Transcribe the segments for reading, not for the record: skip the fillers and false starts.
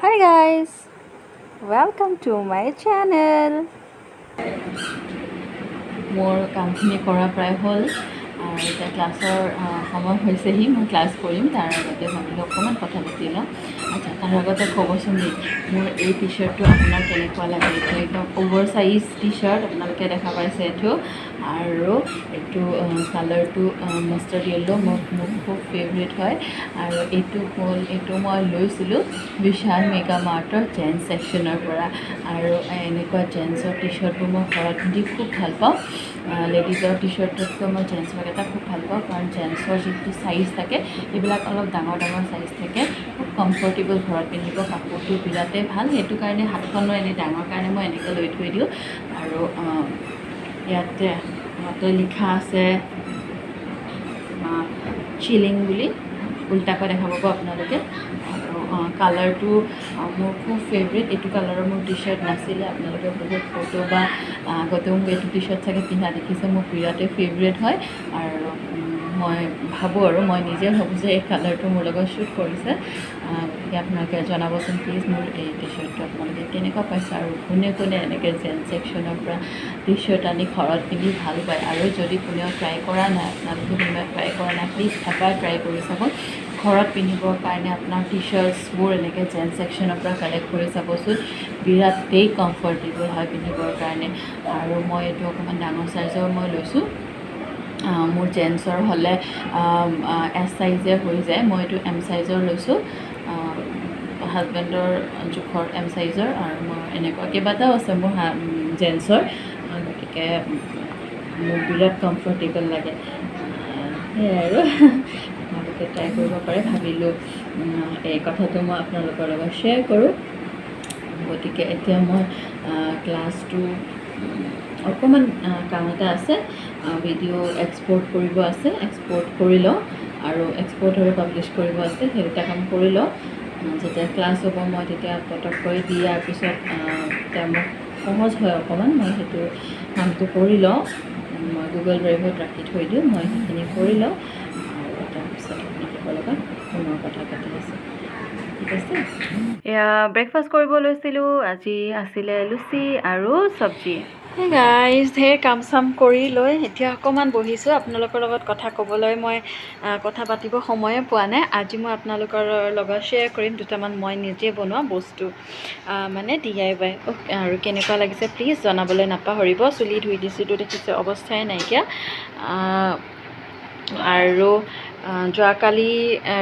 Hi guys, welcome to my channel. মোৰ কামখিনি কৰা প্ৰায় হ'ল আৰু এতিয়া ক্লাছৰ সময় হৈছেহি। মই ক্লাছ কৰিম, তাৰ আগতে ভাবিলোঁ অকণমান কথা পাতি লওঁ। আচ্ছা, তাৰ আগতে ক'বচোন দেই, মোৰ এই টি শ্বাৰ্টটো আপোনাৰ কেনেকুৱা লাগে? এইটো একদম অ'ভাৰ চাইজ টি শ্বাৰ্ট, আপোনালোকে দেখা পাইছে এইটো। আৰু এইটো কালাৰটো মাষ্টাৰ্ড য়েল্ল', মোৰ খুব ফেভৰেট হয়। আৰু এইটো হ'ল, এইটো মই লৈছিলোঁ বিশাল মেগা মাৰ্টৰ জেণ্টছ ছেকশ্যনৰ পৰা। আৰু এনেকুৱা জেণ্টছৰ টি শ্বাৰ্টবোৰ মই ঘৰত পিন্ধি খুব ভাল পাওঁ। লেডিজৰ টি শ্বাৰ্টতকৈ মই জেণ্টছৰকেইটা খুব ভাল পাওঁ, কাৰণ জেণ্টছৰ যিটো চাইজ থাকে, এইবিলাক অলপ ডাঙৰ ডাঙৰ চাইজ থাকে। খুব কমফৰ্টেবল ঘৰত পিন্ধিব, কাপোৰটো বিৰাটেই ভাল। সেইটো কাৰণে হাতখনো এনেই ডাঙৰ কাৰণে মই এনেকৈ লৈ থৈ দিওঁ। আৰু ইয়াতে ইয়াতে লিখা আছে চিলিং বুলি, উল্টাকৈ দেখা পাব আপোনালোকে। আৰু কালাৰটো মোৰ খুব ফেভৰেট। এইটো কালাৰৰ মোৰ টি শ্বাৰ্ট নাছিলে। আপোনালোকে বহুত ফটো বা আগতেও মোক এইটো টি শ্বাৰ্ট চাগে পিন্ধা দেখিছে। মোৰ বিৰাটেই ফেভৰেট হয় আৰু মই ভাবোঁ আৰু মই নিজে ভাবোঁ যে এই কালাৰটো মোৰ লগত শ্বুট কৰিছে। গতিকে আপোনালোকে জনাবচোন প্লিজ, মোৰ এই টি শ্বাৰ্টটো আপোনালোকে কেনেকুৱা পাইছে আৰু কোনে কোনে এনেকৈ জেণ্টছ ছেকশ্যনৰ পৰা টি শ্বাৰ্ট আনি ঘৰত পিন্ধি ভাল পায়। আৰু যদি কোনেও ট্ৰাই কৰা নাই, আপোনালোকে কোনোবাই ট্ৰাই কৰা নাই, প্লিজ এবাৰ ট্ৰাই কৰি চাব। ঘৰত পিন্ধিবৰ কাৰণে আপোনাৰ টি শ্বাৰ্টছবোৰ এনেকৈ জেণ্টছ ছেকশ্যনৰ পৰা কালেক্ট কৰি চাবচোন, বিৰাটেই কমফৰ্টেবল হয় পিন্ধিবৰ কাৰণে। আৰু মই এইটো অকণমান ডাঙৰ চাইজৰ মই লৈছোঁ। মোৰ জেণ্টছৰ হ'লে এছ চাইজে হৈ যায়, মই এইটো এম চাইজৰ লৈছোঁ। হাজবেণ্ডৰ জোখৰ এম চাইজৰ। আৰু মোৰ এনেকুৱা কেইবাটাও আছে মোৰ জেণ্টছৰ। গতিকে মোৰ বিৰাট কমফৰ্টেবল লাগে। সেয়াই আৰু আপোনালোকে ট্ৰাই কৰিব পাৰে। ভাবিলোঁ এই কথাটো মই আপোনালোকৰ লগত শ্বেয়াৰ কৰোঁ। গতিকে এতিয়া মই ক্লাছটো অকণমান কাম এটা আছে, ভিডিঅ' এক্সপৰ্ট কৰিব আছে, এক্সপৰ্ট কৰি লওঁ আৰু এক্সপৰ্ট আৰু পাব্লিছ কৰিব আছে, সেই দুটা কাম কৰি লওঁ। যেতিয়া ক্লাছ হ'ব, মই তেতিয়া পটককৈ দিয়াৰ পিছত তেতিয়া মোক সহজ হয় অকণমান। মই সেইটো কামটো কৰি লওঁ। মই গুগল ড্ৰাইভত ৰাখি থৈ দিওঁ, মই সেইখিনি কৰি লওঁ আৰু তাৰপিছত আপোনালোকৰ লগত পুনৰ কথা পাতি আছোঁ। ঠিক আছে। এয়া ব্ৰেকফাষ্ট কৰিব লৈছিলোঁ। আজি আছিলে লুচি আৰু চব্জি। হে গাইজ, ঢেৰ কাম চাম কৰি লৈ এতিয়া অকণমান বহিছোঁ। আপোনালোকৰ লগত কথা ক'বলৈ মই কথা পাতিব সময়ে পোৱা নাই। আজি মই আপোনালোকৰ লগত শ্বেয়াৰ কৰিম দুটামান মই নিজে বনোৱা বস্তু, মানে ডিআইৱাই। আৰু কেনেকুৱা লাগিছে প্লিজ জনাবলৈ নাপাহৰিব। চুলি ধুই দিছিলোঁ, দেখিছে অৱস্থাই নাইকিয়া। আৰু যোৱাকালি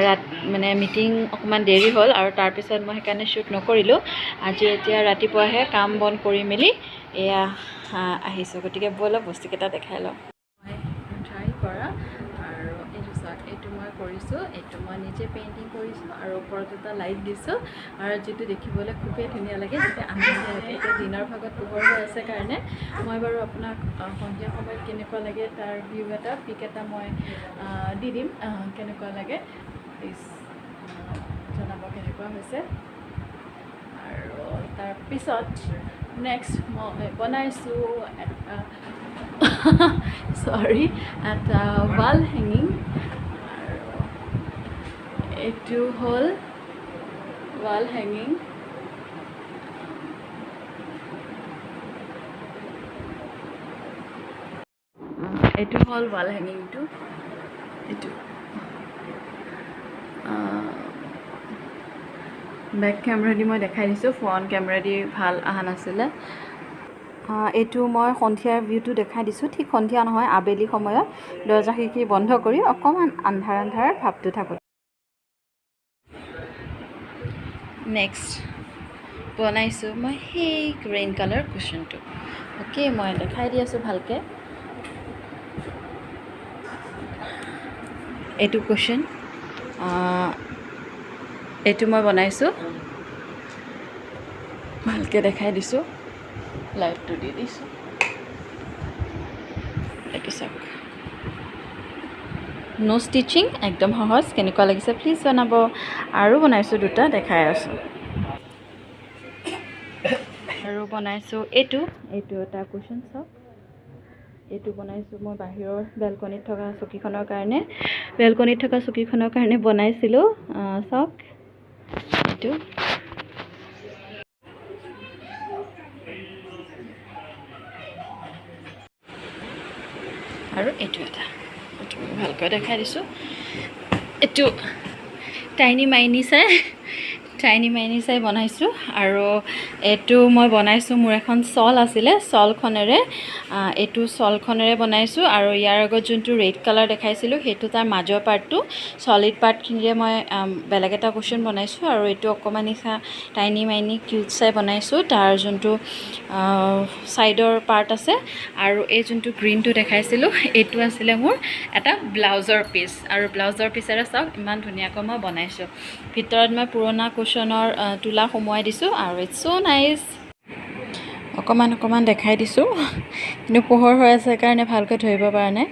ৰাত মানে মিটিং অকণমান দেৰি হ'ল আৰু তাৰপিছত মই সেইকাৰণে শ্বুট নকৰিলোঁ। আজি এতিয়া ৰাতিপুৱাহে কাম বন কৰি মেলি এয়া আহিছোঁ। গতিকে ব'লক, বস্তুকেইটা দেখাই লওঁ। মই ট্ৰাই কৰা আৰু এইটো চাওক, এইটো মই কৰিছোঁ। এইটো মই নিজে পেইণ্টিং কৰিছোঁ আৰু ওপৰত এটা লাইট দিছোঁ আৰু যিটো দেখিবলৈ খুবেই ধুনীয়া লাগে যেতিয়া আন্ধাৰ থাকে। এতিয়া দিনৰ ভাগত পোহৰ হৈ আছে কাৰণে মই বাৰু আপোনাক সন্ধিয়া সময়ত কেনেকুৱা লাগে তাৰ ভিউ এটা, পিক এটা মই দি দিম। কেনেকুৱা লাগে প্লিজ জনাব কেনেকুৱা হৈছে। আৰু তাৰপিছত নেক্সট মই বনাইছোঁ এটা, চৰি, এটা ৱাল হেঙিং। আৰু এইটো হ'ল ৱাল হেঙিং। এইটো হ'ল ৱাল হেঙিংটো। এইটো বেক কেমেৰা দি মই দেখাই দিছোঁ, ফ্ৰণ্ট কেমেৰা দি ভাল অহা নাছিলে। এইটো মই সন্ধিয়াৰ ভিউটো দেখাই দিছোঁ। ঠিক সন্ধিয়া নহয়, আবেলি সময়ত দৰ্জা খিৰিকী বন্ধ কৰি অকণমান আন্ধাৰ আন্ধাৰ ভাৱটো থাকোঁ। নেক্সট বনাইছোঁ মই সেই গ্ৰীণ কালাৰ কুশ্যনটো। অ'কে, মই দেখাই দি আছোঁ ভালকৈ। এইটো কুশ্যন, এইটো মই বনাইছোঁ, ভালকৈ দেখাই দিছোঁ, লাইটটো দি দিছোঁ। এইটো চাওক, ন' ষ্টিচিং, একদম সহজ। কেনেকুৱা লাগিছে প্লিজ জনাব। আৰু বনাইছোঁ দুটা, দেখাই আছোঁ। আৰু বনাইছোঁ এইটো, এইটো এটা কুশ্যন চাওক। এইটো বনাইছোঁ মই বাহিৰৰ বেলকনিত থকা চকীখনৰ কাৰণে, বেলকনিত থকা চকীখনৰ কাৰণে বনাইছিলোঁ। চাওক এইটো। আৰু এইটো এটা, এইটো ভালকৈ দেখাই দিছোঁ। এইটো টাইনি মাইনি চাই, টাইনি মাইনি চাই বনাইছোঁ। আৰু এইটো মই বনাইছোঁ, মোৰ এখন শ্বল আছিলে, শ্বলখনেৰে, এইটো শ্বলখনেৰে বনাইছোঁ। আৰু ইয়াৰ আগত যোনটো ৰেড কালাৰ দেখাইছিলোঁ সেইটো তাৰ মাজৰ পাৰ্টটো, চলিড পাৰ্টখিনিৰে মই বেলেগ এটা কুশ্যন বনাইছোঁ। আৰু এইটো অকণমানি টাইনি মাইনি কিউট চাই বনাইছোঁ, তাৰ যোনটো ছাইডৰ পাৰ্ট আছে। আৰু এই যোনটো গ্ৰীণটো দেখাইছিলোঁ এইটো আছিলে মোৰ এটা ব্লাউজৰ পিচ। আৰু ব্লাউজৰ পিচেৰে চাওক ইমান ধুনীয়াকৈ মই বনাইছোঁ। ভিতৰত মই পুৰণা কুশ্যনৰ তোলা সোমোৱাই দিছোঁ আৰু it's so nice. অকণমান অকণমান দেখাই দিছোঁ, কিন্তু পোহৰ হৈ আছে কাৰণে ভালকৈ ধৰিব পৰা নাই।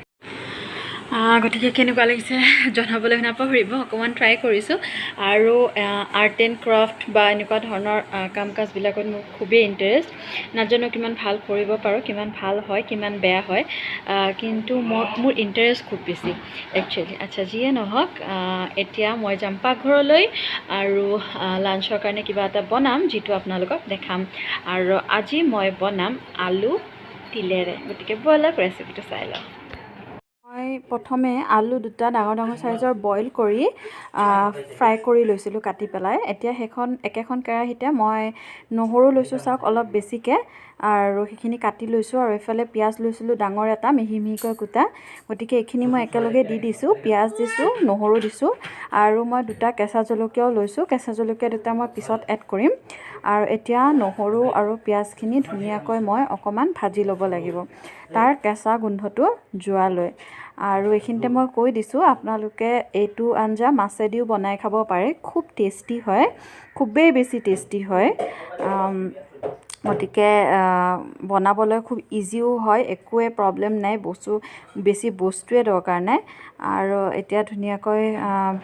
গতিকে কেনেকুৱা লাগিছে জনাবলৈ নাপাহৰিব। অকণমান ট্ৰাই কৰিছোঁ। আৰু আৰ্ট এণ্ড ক্ৰাফ্ট বা এনেকুৱা ধৰণৰ কাম কাজবিলাকত মোৰ খুবেই ইণ্টাৰেষ্ট। নাজানো কিমান ভাল কৰিব পাৰোঁ, কিমান ভাল হয়, কিমান বেয়া হয়, কিন্তু মোৰ ইণ্টাৰেষ্ট খুব বেছি একচুৱেলি। আচ্ছা, যিয়ে নহওক, এতিয়া মই যাম পাকঘৰলৈ আৰু লাঞ্চৰ কাৰণে কিবা এটা বনাম, যিটো আপোনালোকক দেখাম। আৰু আজি মই বনাম আলু তিলেৰে। গতিকে ব'লক ৰেচিপিটো চাই লওঁ। মই প্ৰথমে আলু দুটা ডাঙৰ ডাঙৰ চাইজৰ বইল কৰি ফ্ৰাই কৰি লৈছিলোঁ কাটি পেলাই। এতিয়া সেইখন একেখন কেৰাহীতে মই নহৰু লৈছোঁ, চাওক অলপ বেছিকৈ, আৰু সেইখিনি কাটি লৈছোঁ। আৰু এইফালে পিঁয়াজ লৈছিলোঁ ডাঙৰ এটা মিহি মিহিকৈ কুটা। গতিকে এইখিনি মই একেলগে দি দিছোঁ, পিঁয়াজ দিছোঁ, নহৰু দিছোঁ, আৰু মই দুটা কেঁচা জলকীয়াও লৈছোঁ। কেঁচা জলকীয়া দুটা মই পিছত এড কৰিম। আৰু এতিয়া নহৰু আৰু পিঁয়াজখিনি ধুনীয়াকৈ মই অকণমান ভাজি ল'ব লাগিব, তাৰ কেঁচা গোন্ধটো যোৱালৈ। আৰু এইখিনিতে মই কৈ দিছোঁ, আপোনালোকে এইটো আঞ্জা মাছেদিও বনাই খাব পাৰে, খুব টেষ্টি হয়, খুবেই বেছি টেষ্টি হয়। গতিকে বনাবলৈ খুব ইজিও হয়, একোৱে প্ৰব্লেম নাই, বস্তু বেছি বস্তুৱে দৰকাৰ নাই। আৰু এতিয়া ধুনীয়াকৈ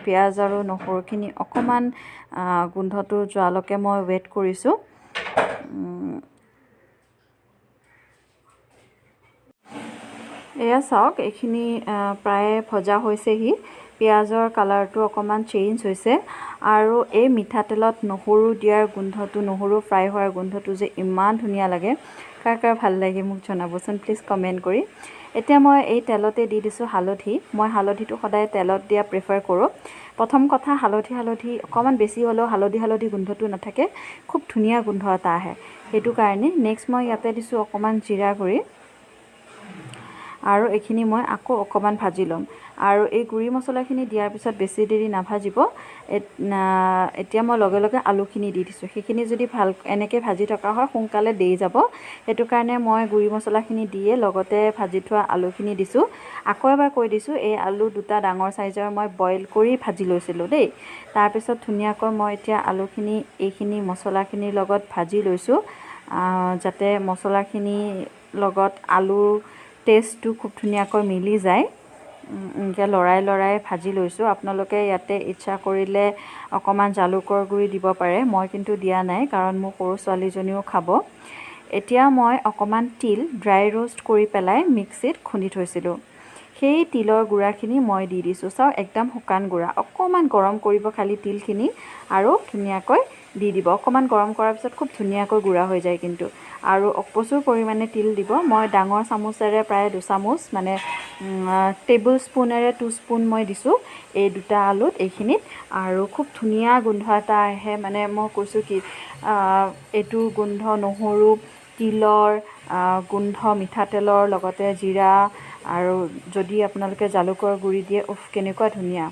পিঁয়াজ আৰু নহৰুখিনি অকণমান গোন্ধটো যোৱালৈকে মই ৱেইট কৰিছোঁ। এয়া চাওক, এইখিনি প্ৰায় ভজা হৈছেহি, পিঁয়াজৰ কালাৰটো অকণমান চেঞ্জ হৈছে। আৰু এই মিঠাতেলত নহৰু দিয়াৰ গোন্ধটো, নহৰু ফ্ৰাই হোৱাৰ গোন্ধটো যে ইমান ধুনীয়া লাগে। কাৰ কাৰ ভাল লাগে মোক জনাবচোন প্লিজ কমেণ্ট কৰি। এতিয়া মই এই তেলতে দি দিছোঁ হালধি। মই হালধিটো সদায় তেলত দিয়া প্ৰিফাৰ কৰোঁ। প্ৰথম কথা, হালধি হালধি অকণমান বেছি হ'লেও হালধি হালধি গোন্ধটো নাথাকে, খুব ধুনীয়া গোন্ধ এটা আহে, সেইটো কাৰণে। নেক্সট মই ইয়াতে দিছোঁ অকণমান জিৰা গুড়ি, আৰু এইখিনি মই আকৌ অকণমান ভাজি ল'ম। আৰু এই গুড়ি মছলাখিনি দিয়াৰ পিছত বেছি দেৰি নাভাজিব। এতিয়া মই লগে লগে আলুখিনি দি দিছোঁ। সেইখিনি যদি ভাল এনেকৈ ভাজি থকা হয় সোনকালে দেৰি যাব, সেইটো কাৰণে মই গুড়ি মছলাখিনি দিয়ে লগতে ভাজি থোৱা আলুখিনি দিছোঁ। আকৌ এবাৰ কৈ দিছোঁ, এই আলু দুটা ডাঙৰ চাইজৰ মই বইল কৰি ভাজি লৈছিলোঁ দেই। তাৰপিছত ধুনীয়াকৈ মই এতিয়া আলুখিনি এইখিনি মছলাখিনিৰ লগত ভাজি লৈছোঁ, যাতে মছলাখিনিৰ লগত আলুৰ টেষ্টটো খুব ধুনীয়াকৈ মিলি যায়। এনেকৈ লৰাই লৰাই ভাজি লৈছোঁ। আপোনালোকে ইয়াতে ইচ্ছা কৰিলে অকণমান জালুকৰ গুড়ি দিব পাৰে, মই কিন্তু দিয়া নাই, কাৰণ মোৰ সৰু ছোৱালীজনীও খাব। এতিয়া মই অকণমান তিল ড্ৰাই ৰোষ্ট কৰি পেলাই মিক্সিত খুন্দি থৈছিলোঁ, সেই তিলৰ গুড়াখিনি মই দি দিছোঁ। চাওক, একদম শুকান গুড়া, অকণমান গৰম কৰিব খালি তিলখিনি আৰু ধুনীয়াকৈ দি দিব। অকণমান গৰম কৰাৰ পিছত খুব ধুনীয়াকৈ গুড়া হৈ যায় কিন্তু। আৰু প্ৰচুৰ পৰিমাণে তিল দিব। মই ডাঙৰ চামুচেৰে প্ৰায় দুচামুচ, মানে টেবুল স্পুনেৰে 2 স্পুন মই দিছোঁ এই দুটা আলুত এইখিনিত। আৰু খুব ধুনীয়া গোন্ধ এটা আহে, মানে মই কৈছোঁ কি, এইটো গোন্ধ নহৰু তিলৰ গোন্ধ, মিঠাতেলৰ লগতে জিৰা, আৰু যদি আপোনালোকে জালুকৰ গুড়ি দিয়ে, উফ কেনেকুৱা ধুনীয়া।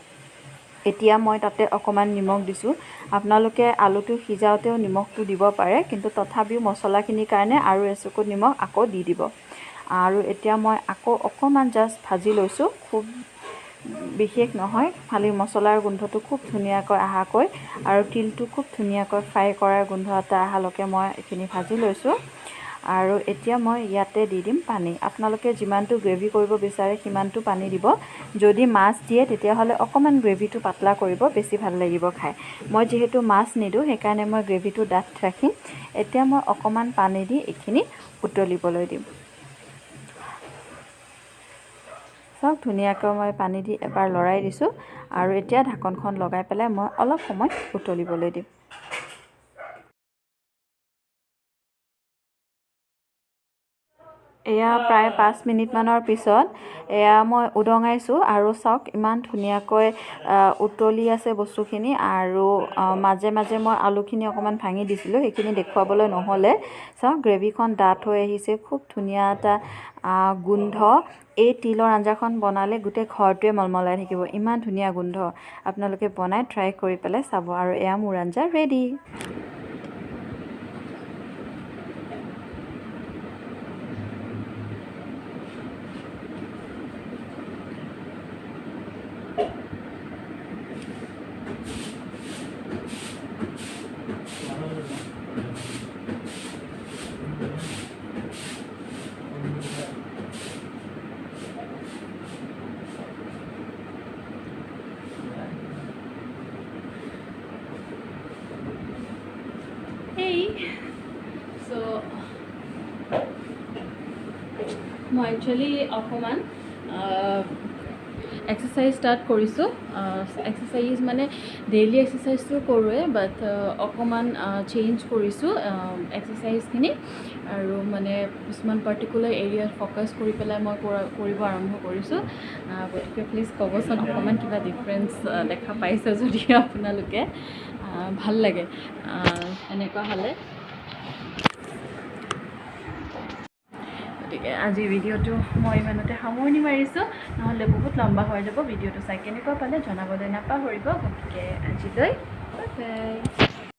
এতিয়া মই তাতে অকণমান নিমখ দিছোঁ। আপোনালোকে আলুটো সিজাওঁতেও নিমখটো দিব পাৰে, কিন্তু তথাপিও মছলাখিনিৰ কাৰণে আৰু এচুকুট নিমখ আকৌ দি দিব। আৰু এতিয়া মই আকৌ অকণমান জাষ্ট ভাজি লৈছোঁ, খুব বিশেষ নহয়, খালি মছলাৰ গোন্ধটো খুব ধুনীয়াকৈ অহাকৈ আৰু তিলটো খুব ধুনীয়াকৈ ফ্ৰাই কৰাৰ গোন্ধ এটা অহালৈকে মই এইখিনি ভাজি লৈছোঁ। আৰু এতিয়া মই ইয়াতে দি দিম পানী। আপোনালোকে যিমানটো গ্ৰেভি কৰিব বিচাৰে সিমানটো পানী দিব। যদি মাছ দিয়ে তেতিয়াহ'লে অকণমান গ্ৰেভিটো পাতলা কৰিব, বেছি ভাল লাগিব খাই। মই যিহেতু মাছ নিদিওঁ সেইকাৰণে মই গ্ৰেভিটো ডাঠ ৰাখিম। এতিয়া মই অকণমান পানী দি এইখিনি উতলিবলৈ দিম। চাওক, ধুনীয়াকৈ মই পানী দি এবাৰ লৰাই দিছোঁ। আৰু এতিয়া ঢাকনখন লগাই পেলাই মই অলপ সময় উতলিবলৈ দিম। এয়া প্ৰায় 5 মিনিটমানৰ পিছত এয়া মই উদঙাইছোঁ আৰু চাওক ইমান ধুনীয়াকৈ উতলি আছে বস্তুখিনি। আৰু মাজে মাজে মই আলুখিনি অকণমান ভাঙি দিছিলোঁ, সেইখিনি দেখুৱাবলৈ নহ'লে। চাওক গ্ৰেভিখন ডাঠ হৈ আহিছে, খুব ধুনীয়া এটা গোন্ধ। এই তিলৰ আঞ্জাখন বনালে গোটেই ঘৰটোৱে মলমলাই থাকিব, ইমান ধুনীয়া গোন্ধ। আপোনালোকে বনাই ট্ৰাই কৰি পেলাই চাব। আৰু এয়া মোৰ আঞ্জা ৰেডি। মই একচুৱেলি অকণমান এক্সাৰচাইজ ষ্টাৰ্ট কৰিছোঁ। এক্সাৰচাইজ মানে ডেইলি এক্সাৰচাইজটো কৰোঁৱে, বাট অকণমান চেঞ্জ কৰিছোঁ এক্সাৰচাইজখিনি। আৰু মানে কিছুমান পাৰ্টিকুলাৰ এৰিয়াত ফ'কাছ কৰি পেলাই মই কৰিব আৰম্ভ কৰিছোঁ। গতিকে প্লিজ ক'বচোন অকণমান কিবা ডিফাৰেঞ্চ দেখা পাইছে যদি আপোনালোকে। ভাল লাগে এনেকুৱা হ'লে। গতিকে আজিৰ ভিডিঅ'টো মই ইমানতে সামৰণি মাৰিছোঁ, নহ'লে বহুত লম্বা হৈ যাব। ভিডিঅ'টো চাই কেনেকুৱা পালে জনাবলৈ নাপাহৰিব। গতিকে আজিলৈ বাই বাই।